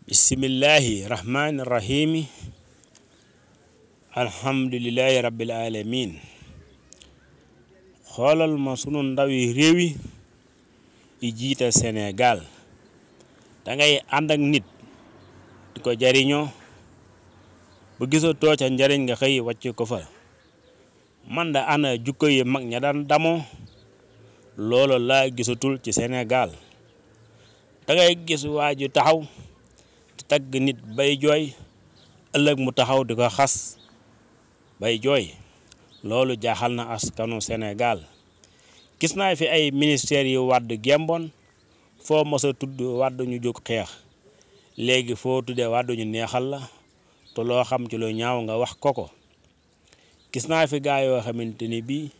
bismillahi rahmani rahimi alhamdulillahi rabbil alamin xoolal ma sunu ndawi réew yi jiite Sénégal dangay ànd ak nit di ko jariñoo bu gisatoo ca njariñ nga xëy wàcc ko fa man da ana jukko yi mag ña daan damoo loolu laa gisatul ci Sénégal dangay gis waa ju taxaw di tagg nit bay jooy ëllëg mu taxaw di ko xas bay jooy loolu jaaxal na askanu Sénégal gis naa fi ay ministères yu Wàdd gemboon foo mos a tudd Wàdd ñu jóg xeex léegi foo tuddee Wàdd ñu neexal la te loo xam ci lu ñaaw nga wax ko gis naa fi gaa yoo xamante ni bii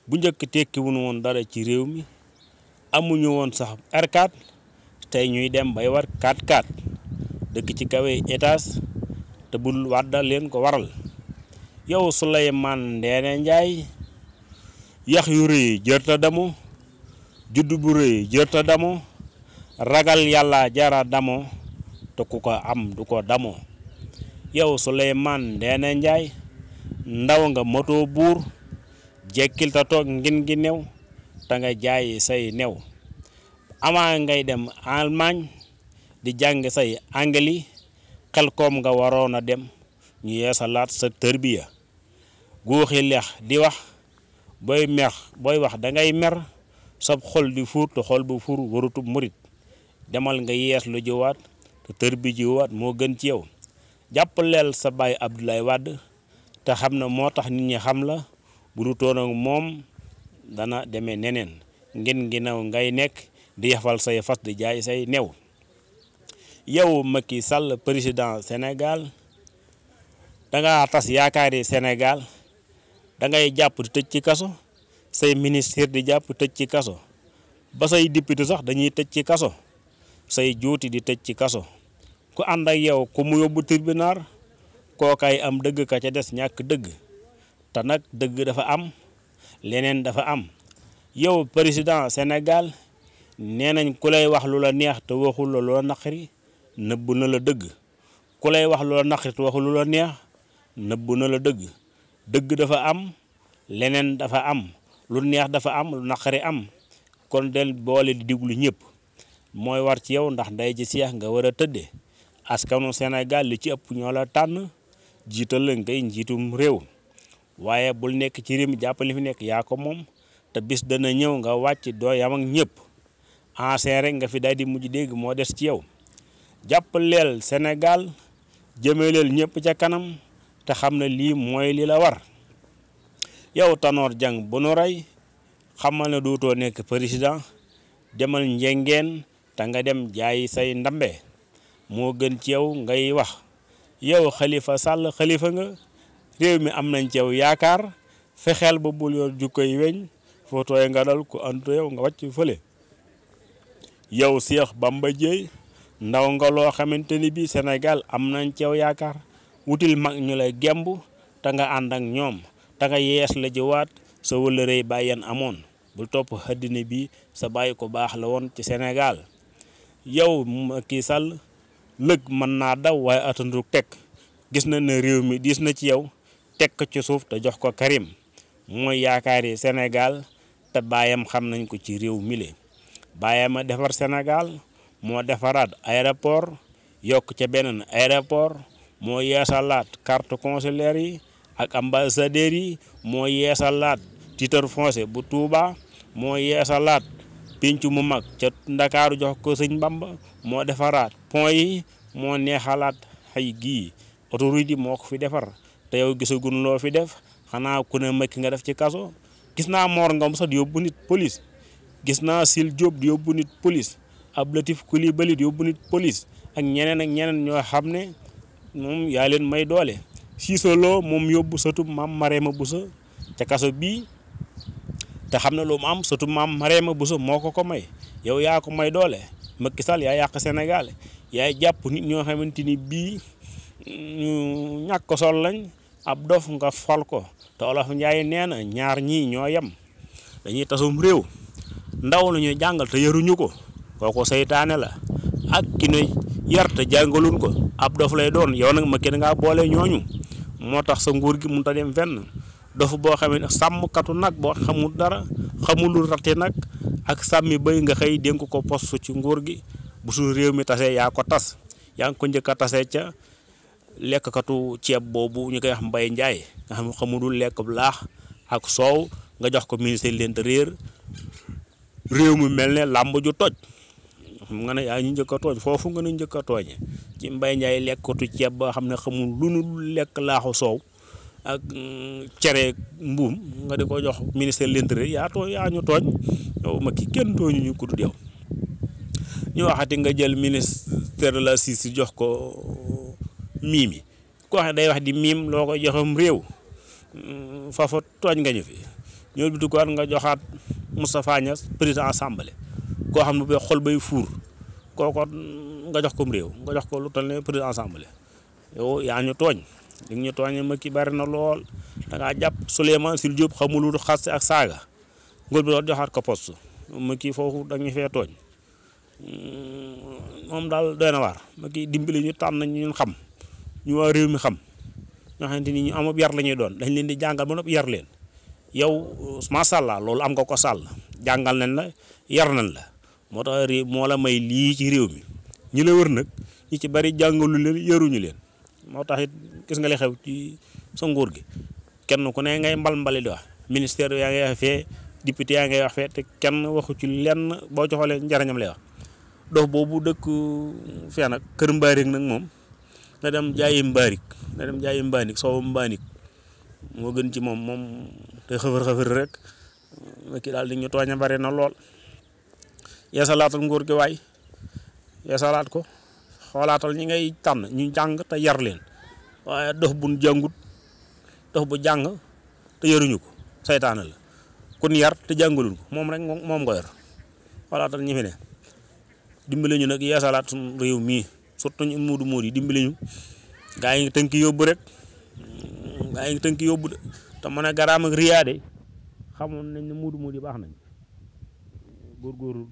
bu njëkk tekki wuñu woon dara ci réew mi amuñu woon sax R4 tey ñuy dem bay war 4x4 dëkk ci kawe étage te bul Wàdd leen ko waral yow Souleymane Ndéné Ndiaye yax yu rëy jërta damu juddu bu rëy jërta damu ragal yàlla jara damoo te ku ko am du ko damoo yow Souleymane Ndéné Ndiaye ndaw nga moto buur jekkil ta toog ngin gi new te nga jaay say new amaa ngay dem Allemagne di jàng say anglais xel koom nga waroon a dem ñu yeesalaat sa tërbiya guuxi leex di wax booy wax dangay mer sab xol di fuur te xol bu fuur warutub murit demal nga yees lu jiwaat te tërbi jiwaat moo gën ci yow jàppaleel sa baay Abdoulaye Wade te xam na moo tax nit ñi xam la bu du toon ak moom dana demee neneen ngeen ngi naw ngay nekk di yafal say fas di jaay say new yow Macky Sall président Sénégal danga tas yaakaari Sénégal dangay jàpp di tëj ci kaso say ministère di jàpp tëj ci kaso ba say député sax dañuy tëj ci kaso say juuti di tëj ci kaso ku ànd ak yow ku mu yóbbu tribunal kookaay am dëgg ka ca des ñàkk dëgg te nag dëgg dafa am leneen dafa am yow président Sénégal nee nañ ku lay wax lu la neex te waxul la loo naqari nëbb na la dëgg ku lay wax lu la naqari te waxul lu la neex nëbb na la dëgg dëgg dafa am leneen dafa am lu neex dafa am lu naqari am kon del boole di diglu ñëpp mooy war ci yow ndax nday ji seex nga war a tëddee askanu Sénégal li ci ëpp ñoo la tànn jiital la ngay njiitum réew waaye bul nekk ci réew mi jàppale fi nekk yaa ko moom te bis dana ñëw nga wàcc doo yam ak ñëpp ancien rek nga fi daal di mujj dégg moo des ci yow jàppaleel Sénégal jëmeleel ñëpp ca kanam te xam na lii mooy li la war yow Tanor Dieng bu nu rey xamal ne dootoo nekk président demal njengeen te nga dem jaay say ndambe moo gën ci yow ngay wax yow Khalifa Sall xalifa nga réew mi am nañ ci yow yaakaar fexeel ba bul yor jukkoy weñ foo tooy nga dal ku antu yow nga wàcc fële yow Cheikh Bamba Dièye ndaw nga loo xamante ni bii Sénégal am nañ ci yow yaakaar wutil mag ñu lay gemb te nga ànd ak ñoom te nga yees la jiwaat sa wëllërey bàyyen amoon bul topp àddina bi sa bàyyi ko baax la woon ci Sénégal yow Macky Sall lëg mën naa daw waaye atandu tekk gis na ne réew mi diis na ci yow tekk ci suuf te jox ko Karim mooy yaakaari Sénégal te baayam xam nañ ko ci réew mi le baayam a defar Sénégal moo defaraat aéroport yokk ca beneen aéroport moo yeesalaat carte consulaire yi ak ambassadeurs yi moo yeesalaat titre foncier bu Touba moo yeesalaat pénc mu mag ca Ndakaaru jox ko Sëñ Bamba moo defaraat pont yi moo neexalaat xay gii autoroute yi moo ko fi defar te yow gisagun loo fi def xanaa ku ne Macky nga def ci kaso gis naa Mor Ngom sax di yóbbu nit police gis naa Sil Diop di yóbbu nit police Abdou Latif Coulibaly di yóbbu nit police ak ñeneen ñoo xam ne moom yaa leen may doole Cissé Lo moom yóbbu sëtu maam Marème Bousso ca kaso bii te xam ne lu mu am sëtu maam Marème Bousso moo ko may yow yaa ko may doole Macky Sall yaa yàq Sénégal yaay jàpp nit ñoo xamante ni bii ñu ñàkk sol lañ ab dof nga fal ko te Olof Njaay nee na ñaar ñii ñoo yem dañuy tasum réew ndaw la ñuy jàngal te yaruñu ko kooku seytaane la ak ki ne yar te jàngaluñ ko ab dof lay doon. yow nag Macky da ngaa boole ñooñu moo tax sa nguur gi mënut a dem fenn. dof boo xamee ne sàmmkatu nag boo xamul dara xamulul rate nag ak sàmmi bay nga xëy dénk ko poste ci nguur gi bu suñu réew mi tasee yaa ko tas. yaa ngi ko njëkk a tasee ca lekkatu ceeb boobu ñu koy wax Mbaye Ndiaye nga xam ne xamulul lekk laax ak soow nga jox ko ministère de l'intérieur réew mi mel ne làmb ju toj. xam nga ne yaa ñu njëkk a tooñ foofu nga ne njëkk a tooñe ci Mbaye Ndiaye lekkatu ceeb boo xam ne xamul lu nu lekk laaxu soow ak cere mbuum nga di ko jox ministère de l'intérieur yaa ñu tooñ. yow Macky kenn tooñu ñu ko dul yow. ñu waxati nga jël ministère de la justice jox ko Mimi koo xam ne day wax di miim loo ko joxam réew foofa tooñ nga ñu fi. ñoo bitu ko nga joxaat Moustapha Niasse président assemblée koo xam ne ba xol bay fuur kooko nga jox ko réew nga jox ko lu toll ne président assemblée. yow yaa ñu tooñ li ñu tooñee Macky bari na lool da ngaa jàpp Souleymane Jules Diop xamul lu xas ak saaga ngóor bi doon joxaat ko poste Macky foofu dañu fee tooñ. moom daal doy na waar Macky dimbali ñu tànn ñun xam ñu waa réew mi xam ñoo xamante ni ñu amab yar la ñuy doon dañ leen di jàngal ba noppi yar leen. yow macha allah loolu am nga ko sàll jàngal nañ la yar nañ la moo tax réew moo la may lii ci réew mi ñi la wër nag ñi ci bari jàngalu leen yaruñu leen. moo tax it gis nga li xew ci sa nguur gi kenn ku ne ngay mbal di wax ministère yaa ngay wax fee député yaa ngay wax fee te kenn waxu ci lenn boo joxolee njariñam lay wax. dox boobu dëkk fee nag kër mbaarik nag moom na dem jaayi mbaanik soow mbaanik moo gën ci moom te xëfër rek Macky daal di ñu tooña bari na lool. yeesalaatal nguur gi waay yeesalaat ko xoolaatal ñi ngay tànn ñu jàng te yar leen waaye dox bu jàngut dox bu jàng te yaruñu ko saytaane la kun yar te jàngaluñ ko moom rek moom nga yor xoolaatal ñi fi ne. dimbali ñu nag yeesalaat suñu réew mii surtout ñu muudu yi dimbali ñu gaa yi ngi tënk yóbbu rek gaa yi ngi tënk yóbbu de te mën a garaam ak riyaade xamoon nañ ne muudu yi baax nañ góorgóorlu